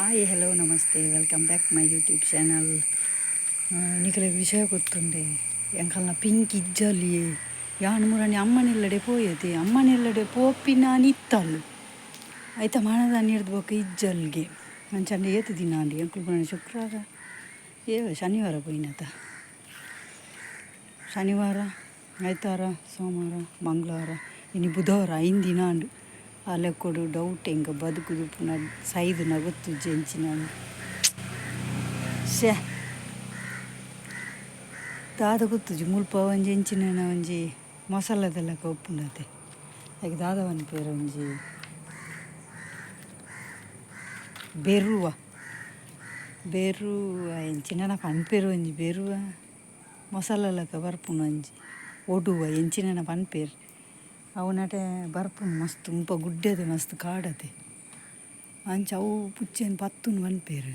Hi hello namaste, welcome back my YouTube channel. ನಿಕಲೆಗ್ ವಿಷಯ ಗೊತ್ತುಂಡೆ, ಎಂಕಲ್ನ pink ಇಜ್ಜಲಿ. ಯಾನ್ ಮುರಾನಿ ಅಮ್ಮನೆಲ್ಲಡೆ ಪೋಯತೆ, ಅಮ್ಮನೆಲ್ಲಡೆ ಪೋಪಿನ ಇತ್ತಲ್. ಐತ ಮನದ ನೀರ್ದು ಬೊಕ್ಕ ಇಜ್ಜಲ್ಗೆ. ಅಂಚಂಡ ಏತ್ ದಿನ ಅಂಡಿ ಎಂಕುಲು ಪುನ ಶುಕ್ರವಾರ ಏ ಶನಿವಾರ ಪೋಯಿನತ. ಶನಿವಾರ, ಐತಾರ, ಸೋಮವಾರ, ಮಂಗಳವಾರ, ಇನಿ ಬುಧವಾರ, 5 ದಿನ ಅಂಡು. ಆ ಲೆಕ್ಕೊಡು ಡೌಟ್ ಎಂಕ ಬದುಕುದು ಪುನ ಸೈದುನ ಗೊತ್ತುಜ್ಜಿ ಎಂಚಿನ. ಶ್ಯೆ, ದಾದ ಗೊತ್ತುಜ್ಜಿ. ಮುಲ್ಪ ಒಂಜಿ ಎಂಚಿನ ಒಂಜಿ ಮಸಾಲದೆಲ್ಲ ಉಪ್ಪುಂಡತೆ. ಐಕ್ ದಾದ ಪನ್ಪೆರ್, ಒಂಜಿ ಬೆರುವ ಬೆರುವ ಎಂಚಿನ ಪನ್ಪೆರ್. ಒಂಜಿ ಬೆರುವ ಮಸಾಲ ಲೆಕ್ಕ ಬರ್ಪುಂಡು. ಒಂಜಿ ಒಡುವ ಎಂಚಿನ ಪನ್ಪೆರ್. ಅವು ನಟೆ ಬರ್ಪುಂಡು ಮಸ್ತ್. ಮುಲ್ಪ ಗುಡ್ಡೆದ ಮಸ್ತ್ ಕಾಡತೆ. ಅಂಚ ಅವು ಪುಚ್ಚೆನ್ ಪತ್ತುಂಡು ಪನ್ಪೆರ್.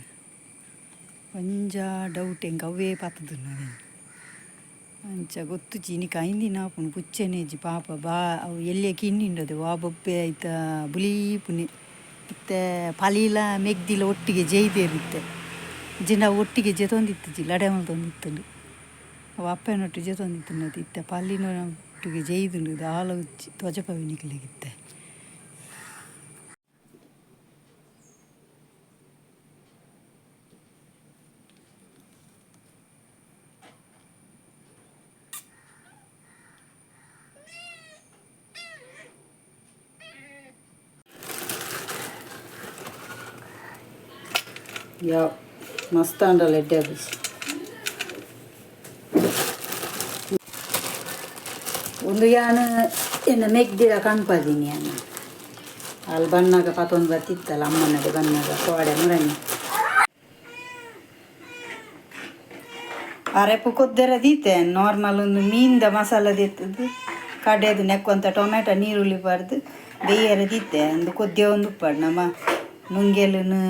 ಒಂಜ ಡೌಟ್ ಎಂಕ್, ಅವ್ವೇ ಪತ್ತುದುಂಡು ಅವೆನ್. ಅಂಚ ಗೊತ್ತುಜ್ಜಿ. ಇನಿಕ್ 5 ದಿನ ಆಪುಂಡು, ಪುಚ್ಚೆನೆ ಇಜ್ಜಿ. ಪಾಪ ಬಾ, ಅವು ಎಲ್ಯ ಕಿನ್ನಿ ಉಂಡದು. ವಾ ಬೊಬ್ಬೆ ಐತ ಬುಲೀಪುನೆ. ಇತ್ತೆ ಪಲಿಲ ಮೆಗ್ದಿಲ ಒಟ್ಟಿಗೆ ಜೈದೇರು ಇತ್ತೆ. ಇಜ್ಜಿಂಡ ಅವು ಒಟ್ಟಿಗೆ ಜೆತೊಂದಿತ್ತುಜಿ, ಲಡೆ ಮಲ್ತೊಂದಿತ್ತುಂಡು. ಅವು ಅಪ್ಪೆನೊಟ್ಟಿಗೆ ಜೆತೊಂದಿತ್ತುಂಡು. ಅದು ಇತ್ತೆ ಪಲ್ಲಿನ ಒಟ್ಟಿಗೆ ಜೈದುಂಡು. ದಾಲ ಉಜ್ಜಿ ತೋಜಪವೆ ನಿಕಲೆಗಿತ್ತೆ. ಯಾ, ಮಸ್ತ್ ಆಂಡಲ ಎಡ್ಡೆ ಆಪುಜಿ. ಉಂದು ಯಾನ್ ಎನ್ನ ಮೆಗ್ದಿಡ ಕಣ್ಪದೀನಿ. ಯಾನ್ ಅಲ್ಲಿ ಬನ್ನಾಗ ಪತೊಂದು ಬತ್ತಿತ್ತಲ್ಲ, ಅಮ್ಮನಡೆ ಬನ್ನಾಗ ಕೋಡೆ ಮುರಣಿ ಅರೆಪು ಕೊದ್ದೆರ ದೀತೆ. ನಾರ್ಮಲ್ ಒಂದು ಮೀನ್ದ ಮಸಾಲ ದೀತದ್ದು ಕಡೆದು ನೆಕ್ಕೊಂತ ಟೊಮೆಟೊ ನೀರುಳ್ಳಿ ಪಾಡ್ದು ಬೇಯರ ದೀತೆ. ಒಂದು ಕೊದ್ದೆ ಒಂದು ಉಪ್ಪಾಡು. ನಮ್ಮ ನುಂಗೆಲುನು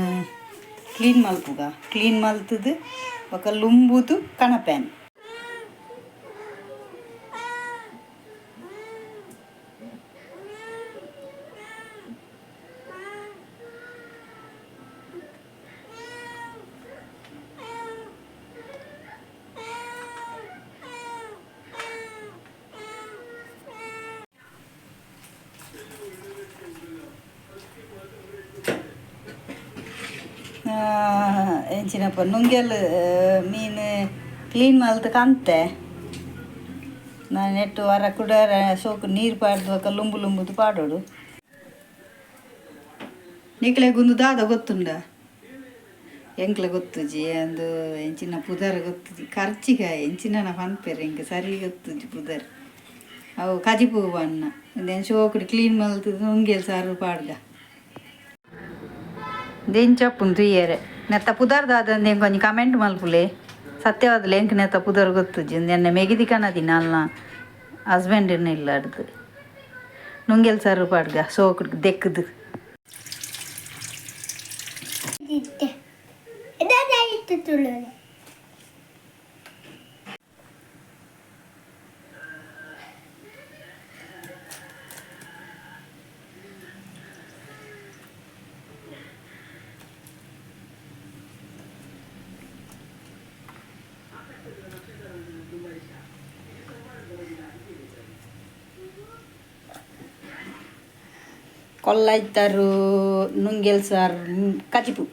ಕ್ಲೀನ್ ಮಲ್ಪುಗ. ಕ್ಲೀನ್ ಮಲ್ತದು ಬೊಕ ಲುಂಬುದು ಕಣಪೇನ್. ಎಂಚಿನಪ್ಪ, ನುಂಗೆಲ್ ಮೀನು ಕ್ಲೀನ್ ಮಲ್ತ್ ಕಂತೆ. ನಾನು ನೆಟ್ಟು ವರ ಕುಡಾರ ಸೋಕು ನೀರು ಪಾಡ್ದು ಬೊಕ ಲುಂಬು ಲುಂಬುದು ಪಾಡೋಡು. ನಿಕ್ಲೆಗ್ ಉಂದು ದಾದ ಗೊತ್ತುಂಡ? ಎಂಕ್ಲ ಗೊತ್ತುಜಿ. ಅಂದು ಎಂಚಿನ ಪುದರ್ ಗೊತ್ತುಜಿ. ಕರ್ಚಿಕಾಯಿ ಎಂಚಿನ ಪನ್ಪೆರ್, ಎಂಕ್ ಸರಿ ಗೊತ್ತುಜಿ ಪುದರ್. ಅವು ಕಜಿಪು ಅನ್ನ ಉಂದೆನ್ ಸೋಕುಡು ಕ್ಲೀನ್ ಮಲ್ತುದು ನುಂಗೆಲ್ ಸಾರು ಪಾಡ್ಗ. ದೆಂಚಪ್ಪುಂಡು ತೂಯೆರೆ. ನೆತ್ತ ಪುದರ್ ದಾದಂದು ಎಂಕ್ ಒಂಜಿ ಕಮೆಂಟ್ ಮಲ್ಪುಲೆ. ಸತ್ಯವಾದಲ ಎಂಕ್ ನೆತ್ತ ಪುದರ್ ಗೊತ್ತುಜಿ. ಉಂದು ಎನ್ನ ಮೆಗಿದಿ ಕನದಿನ ಅಲ್ನ ಹಸ್ಬೆಂಡ್ ಇಲ್ಲ ಅಡ್ದು. ನುಂಗೆಲ್ ಸಾರು ಪಾಡ್ಗ ಸೋಕುಡು ದೆಕ್ಕದು. ಇತ್ತೆ ಇದಾಯಿತು ತುಳುವೆ. ಕೊಲ್ಲೈತರು ನುಂಗೆಲ್ ಸಾರು ಕಜಿಪು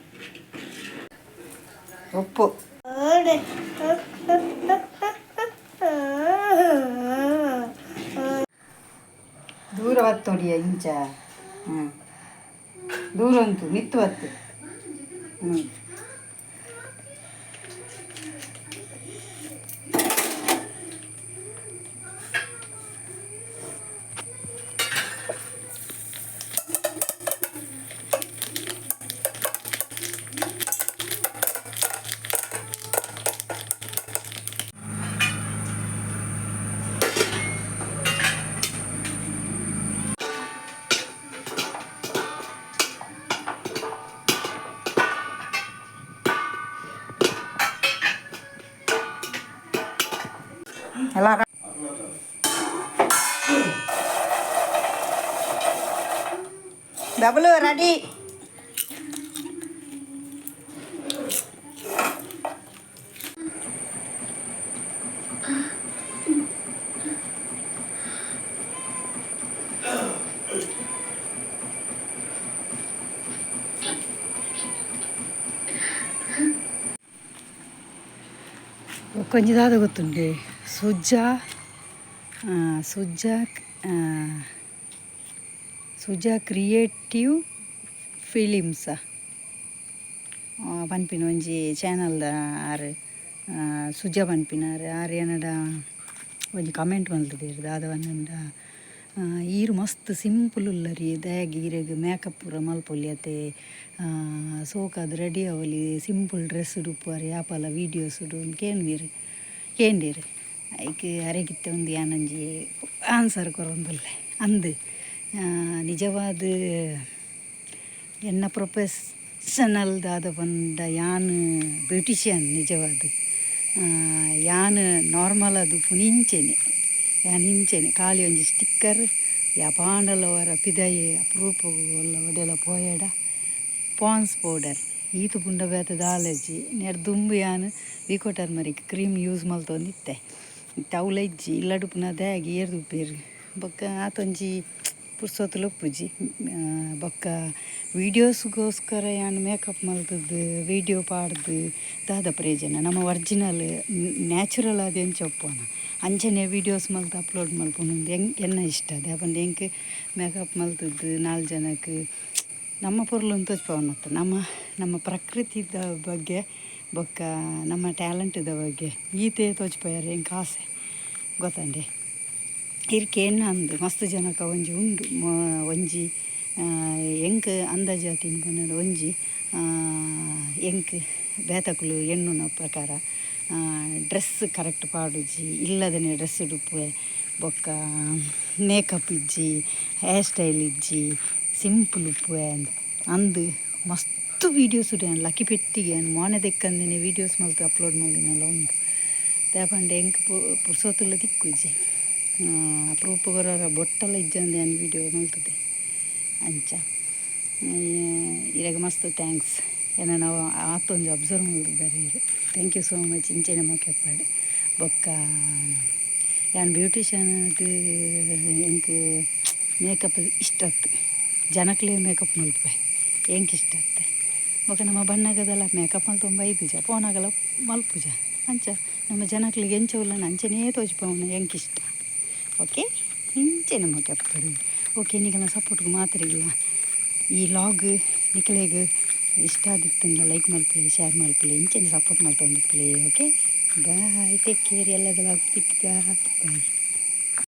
ಉಪ್ಪು. ದೂರ ಬತ್ತೊಡಿಯ ಇಂಚ. ಹ್ಞೂ, ದೂರ ಉಂಟು ಮಿತ್ತು ಬತ್ತು. ಹ್ಞೂ. ಎಲ್ಲ ಡಬಲು ರೆಡಿ. ಬೊಕ್ಕೊಂಜಿ ದಾದ ಗೊತ್ತುಂಡೆ ಸುಜಾ ಸುಜಾ ಸುಜಾ ಕ್ರಿಯೇಟಿವ್ ಫಿಲಿಮ್ಸ್ ಪನ್ಪಿನ ಒಂಜಿ ಚಾನಲ್ದ ಆರ್ ಸುಜಾ ಪನ್ಪಿನಾರ್. ಆರ್ ಎನಡ ಒಂಜಿ ಕಮೆಂಟ್ ಮಲ್ತುದೆರ್. ದಾದ ಪಂಡ, ಈರ್ ಮಸ್ತ್ ಸಿಂಪಲ್ ಉಲ್ಲರಿ, ದಾಯೆಗ್ ಈರೆಗ್ ಮೇಕಪ್ ಪೂರ ಮಲ್ಪೊಲಿ ಅತೆ? ಸೋಕಾದ್ ರೆಡಿ ಆವೊಲಿ, ಸಿಂಪಲ್ ಡ್ರೆಸ್ ಉಪ್ಪುವರ್ ಯಾಪಲ ವೀಡಿಯೋಸ್ ಕೇನ್ವೆರ್ ಕೇಂಡೆರ್. ಐಕ್ ಅರೆಗಿತ್ತೆ ಒಂದು ಯಾನೊಂಜಿ ಆನ್ಸರ್ ಕೊರೊಂದುಲ್ಲೆ. ಅಂದ್, ನಿಜವಾದ ಎನ್ನ ಪ್ರೊಫೆಷನಲ್ ದಾದ ಪಂಡ, ಯಾನ್ ಬ್ಯೂಟಿಷಿಯನ್. ನಿಜವಾದ ಯಾನ್ ನಾರ್ಮಲ್ ಆದ್ ಉಪ್ಪುನು ಇಂಚೆನೆ. ಯಾನ್ ಇಂಚೆನೆ ಖಾಲಿ ಒಂಜಿ ಸ್ಟಿಕ್ಕರ್. ಯಾಪಾಂಡಲ ಒರ ಪಿದಯಿ ಅಪರೂಪೊಗು ಒಲ್ಲ ಒಡೆಲ ಪೋಯೆಡ ಪಾನ್ಸ್ ಪೌಡರ್, ಈತ್ ಪುಂಡ ಬೇತೆ ದಾಲಜಿ. ನೆಡ್ ದುಂಬು ಯಾನ್ ವಿಕೋ ಟರ್ಮರಿಕ್ ಕ್ರೀಮ್ ಯೂಸ್ ಮಲ್ತೊಂದಿತ್ತೆ. ಇತ್ತೆ ಅವ್ಲ ಇಜ್ಜಿ. ಇಲ್ಲಡ್ ಉಪ್ಪುನ ದಾಯೆಗ್ ಏರ್ದು ಉಪ್ಪೇರು? ಬೊಕ್ಕ ಆತೊಂಜಿ ಪುರ್ಸೊತ್ತುಲು ಉಪ್ಪುಜಿ. ಬೊಕ್ಕ ವೀಡಿಯೋಸ್ಗೋಸ್ಕರ ಯಾನ್ ಮೇಕಪ್ ಮಲ್ತದ್ದು ವೀಡಿಯೋ ಪಾಡ್ದು ದಾದ ಪ್ರಯೋಜನ? ನಮ್ಮ ಒರ್ಜಿನಲ್ ನ್ಯಾಚುರಲ್ ಆದ್ ಎಂಚ ಉಪ್ಪುವನ ಅಂಚನೆ ವೀಡಿಯೋಸ್ ಮಲ್ತ್ ಅಪ್ಲೋಡ್ ಮಲ್ಪುನು ಎನ್ನ ಇಷ್ಟ. ದಾಯೆ ಪಂಡ ಎಂಕ್ ಮೇಕಪ್ ಮಲ್ತದ್ದು ನಾಲ್ ಜನಕ್ಕೆ ನಮ್ಮ ಪೊರ್ಲುನ್ ತೋಜ್ಪಾವುನತ್ತು, ನಮ್ಮ ನಮ್ಮ ಪ್ರಕೃತಿದ ಬಗ್ಗೆ ಬೊಕ್ಕ ನಮ್ಮ ಟ್ಯಾಲೆಂಟ್ದ ಬಗ್ಗೆ ಈತೇ ತೋಜ್ಪಾಯೆರೆ ಎಂಕ್ ಆಸೆ, ಗೊತ್ತಂಡೆ? ಇರ್ ಕೇನ್ನ ಅಂದ್, ಮಸ್ತ್ ಜನಕ ಒಂಜಿ ಉಂಡು. ಒಂಜಿ ಎಂಕ್ ಅಂದಾಜಾತಿನ ಪಂಡ, ಒಂಜಿ ಎಂಕ್ ಬೇತಕುಲು ಎನ್ನುನ ಪ್ರಕಾರ ಡ್ರೆಸ್ ಕರೆಕ್ಟ್ ಪಾಡುಜಿ, ಇಲ್ಲದನೆ ಡ್ರೆಸ್ ಉಡುಪುವೆ, ಬೊಕ್ಕ ಮೇಕಪ್ ಇಜ್ಜಿ, ಹೇರ್ ಸ್ಟೈಲ್ ಇಜ್ಜಿ, ಸಿಂಪಲ್ ಉಪ್ಪುವೆ ಅಂದ್ ಅಂದ್. ಮಸ್ತ್ ವೀಡಿಯೋಸ್ ಉಂಡು. ಯಾನ್ ಲಕ್ಕಿ ಪೆಟ್ಟಿಗೆ ಯಾನ್ ಮೋನೆ ದೆಕ್ಕಂದಿನಿ ವೀಡಿಯೋಸ್ ಮಲ್ತ್ ಅಪ್ಲೋಡ್ ಮಲ್ದಿನಲ ಉಂಡು. ದಾಯೆ ಪಂಡ ಎಂಕ್ ಪುರ್ಸೊತ್ತುಲ ತಿಕ್ಕುಜಿ. ಅಪರೂಪಗ್ ಒರ ಬೊಟ್ಟಲ ಇಜ್ಜಂದೆ ಯಾನ್ ವೀಡಿಯೋ ಮಲ್ತುದೆ. ಅಂಚ ಇರೆಗ್ ಮಸ್ತ್ thanks. ಎನನ ಆತೊಂಜಿ ಅಬ್ಸರ್ವ್ ಮಲ್ತಿದ್ದಾರೆ ಇರ್. Thank you so much. ಇಂಚೆನೆ ಮೋಕೆ ಉಪ್ಪಡ್. ಬೊಕ್ಕ ಯಾನ್ ಬ್ಯೂಟಿಷಿಯನ್ ಆದ್ ಎಂಕ್ ಮೇಕಪ್ ಇಷ್ಟ ಅತ್ತು. ಜನಕ್ಲೆ ಮೇಕಪ್ ಮಲ್ಪುವೆ, ಎಂಕ್ ಇಷ್ಟ ಅತ್ತು. ಬೊಕ್ಕ ನಮ್ಮ ಬನ್ನಗದಲ್ಲ ಮೇಕಪ್ ಮಲ್ತೊಂದು ಬೈದುಜ, ಪೋನಾಗಲ ಮಲ್ಪುಜ. ಅಂಚ ನಮ್ಮ ಜನಕ್ಲೆಗ್ ಎಂಚ ಉಲ್ಲನ ಅಂಚೆನೇ ತೋಜಿಪಾವುನ ಎಂಕ್ ಇಷ್ಟ. ಓಕೆ, ಇಂಚೆನೆ ಮೋಕೆ ಉಪ್ಪಡ್. ಓಕೆ, ನಿಕಲ್ನ ಸಪೋರ್ಟ್ಗೆ ಮಾತ್ರಿಲ್ಲ. ಈ ವ್ಲಾಗ್ ನಿಕಲೆಗ್ ಇಷ್ಟ ಆದಿತ್ತುಂಡ ಲೈಕ್ ಮಲ್ಪುಲೆ, ಶೇರ್ ಮಲ್ಪುಲೆ, ಇಂಚೆನೆ ಸಪೋರ್ಟ್ ಮಲ್ತೊಂದುಪ್ಪುಲೆ. Okay, bye, take care. ಎಲ್ಲದ ವ್ಲಾಗ್ ತಿಕ್ಕ. ಬಾಯ್.